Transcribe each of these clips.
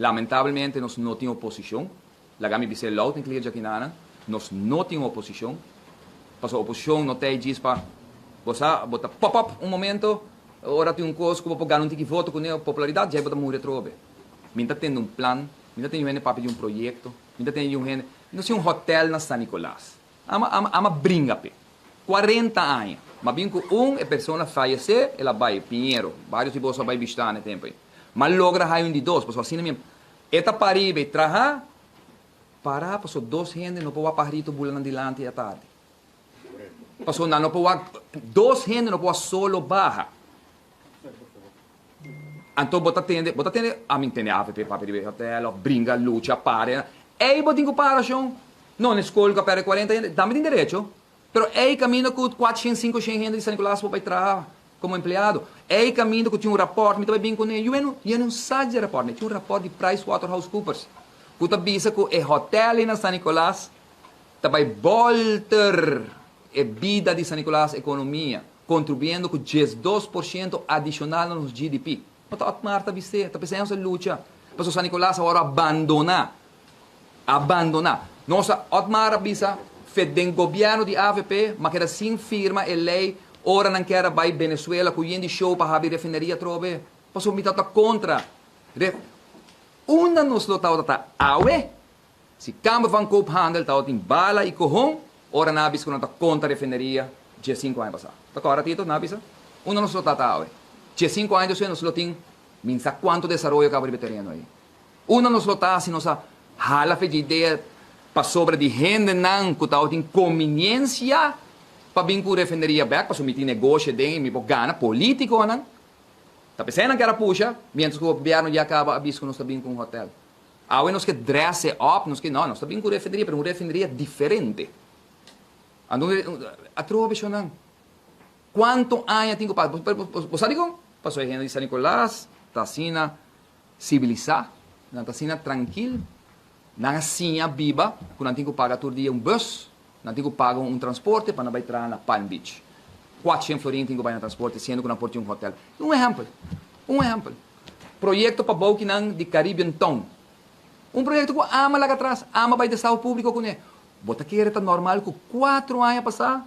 Lamentablemente nos no tin oposicion. Laga mi bisa loud and clear akinan. Nos no tin oposicion. Paso oposicion no tin djis pa bo bota pop up un momento, ora tin un cos cu bo gana un tiki voto cu popularidad, ya bo ta muri trobe. Mi ta tin un plan, mi ta tin un papia di un proyecto, mi ta tin un hende, no tin un hotel na San Nicolas. Ami, ami, ami a bringa p'e. 40 aña. M'a bin cu un e persona fayece, el a bay, Pinheiro, varios di boso a bay bishita e tempo ey. M'a logra hay un di dos, paso asina mi e ta pariba traha, para paso dos hende no por pajarito bula dilanti atardi. Paso no por dos hende no por solo baha. Anto bo ta tende, ami tende AVP papia di hotel, bringa, lucha, pare. Ey bo tin cu para. No, na scol cu pere 40 hende, tambe tin derecho. Pero ey caminda cu 400, 500 hende di San Nicolas pa traha como empleado. Ey caminda cu tin un rapport, mi tambe bin cu ne, eu no sa di rapport, tin un rapport di PricewaterhouseCoopers. Cu ta bisa cu e hotel na San Nicolas, ta bay bolster e bida di San Nicolas economia, contribuyendo cu 12% adicional na GDP. Ma ta Otmar ta bisa, ta pensando lucha. Paso San Nicolas awor a abandona. Abandona. Nos Otmar a bisa, fe den gobierno di AVP, m'a keda sin firma e ley, ora nan kier bay Venezuela cu di show pa habri refineria trobe. Paso mi ta contra. Unda nos lo ta awe? Si Kamer van Koophandel ta tin bala y cohon, ora nan a bisa cu nan ta contra refineria, 5 aña pasa. Ta corda, Tito, nan a bisa? Unda nos lo ta awe? 5 aña despues nos lo tin, mi n' sa cuanto desaroyo caba di tereno ey. Unda nos lo ta si nos a hala fe di idea pa sobre di hendenan cu ta tin conveniencia pa bin cu refineria back, pa mi tin negoshi den mi gana politiconan. Ta pensando cu era pusha, mientras cu e gobierno ya caba a bisa cu nos ta bin cu un hotel. Awe nos kier dress it up, nos kier, no, nos ta bin cu refineria, pero un refineria diferente. Anto, atrobe nan. Cuanto aña tin cu pasa? Bo sabi con? Paso e hende di San Nicolas, ta asina civilisa, nan ta asina trankil, nan a siña biba, cu nan tin cu paga tur dia un bus, nan tin cu paga un transporte pa nan bay traha na Palm Beach. 400 florin tin cu bay na transporte, siendo cu nan por tin un hotel. Un ehempel, un ehempel. Proyecto pa nan di Caribbean Town. Un proyecto cu ami a laga atras, ami a bay destaho publico cu ne. Bo ta kere ta normal cu 4 aña pasa,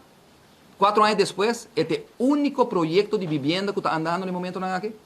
4 aña despues, e unico proyecto di vivienda cu ta andando na e momento aki?